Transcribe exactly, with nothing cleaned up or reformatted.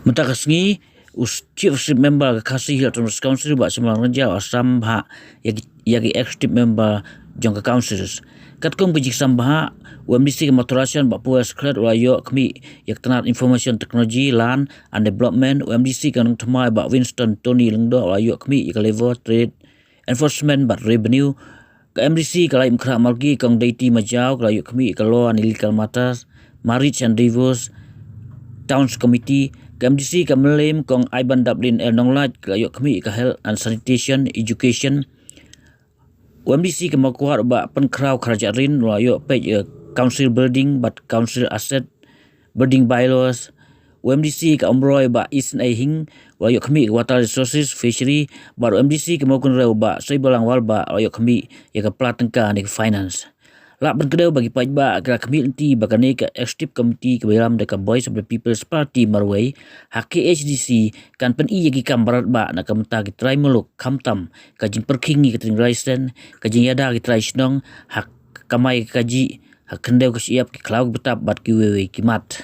Mynta ka sngi u Chief Executive Member ka Khasi Hills Autonomous Council, Bah Shemlang Rynjah, u la sam bha ïa ki, ïa ki Executive Member jong ka Council. Katkum ka jingsam bha, u MDC ka Mawthadraishan, Bah Pu Wai Sakhiat, u la ïoh khmih ïa ka tnat Information Technology, Land and Development. U MDC ka Nongthymmai, Bah Winston Tony Lyngdoh, u la ïoh khmih ïa ka Labour, Trade, Enforcement bad Revenue. Ka MDC ka Laitumkhrah Malki, Kong Deiti Majaw, ka la ïoh khmih ïa ka Law and Legal Matters, Marriage and Divorce, Towns Committee. Ka MDC ka Mylliem, Kong Aibandaplin L Nonglait, ka la ïoh khmih ïa ka Health and Sanitation, Education. U MDC ka Mawkyrwat, Bah Pynkhraw Kharjahrin, u la ïoh peit ïa ka Council Building bad Council Asset, Building Bylaws. U MDC ka Umroi, Bah Isynei Hing, u la ïoh khmih ïa ka Water Resources, Fishery, bad u MDC ka Mawkynrew, Bah Soibalang Walbah, u la ïoh khmih ïa ka pla tyngka ne ka Finance. Lah pynkdew ba ki paidbah ki la khmih lynti ba kane ka Executive Committee kaba ïalam da ka Voice of the People's Party marwei ha KHADC kan pyni ïa ki kam baroh ba na ka bynta ki trai muluk, khamtam ka jingpyrkhing ïa ka tynrai seng, ka jingïada ki trai shnong ha ka kamai kajih, ha ka khyndew ka shyiap, ki khlaw ki btap bad kiwei kiwei ki mat.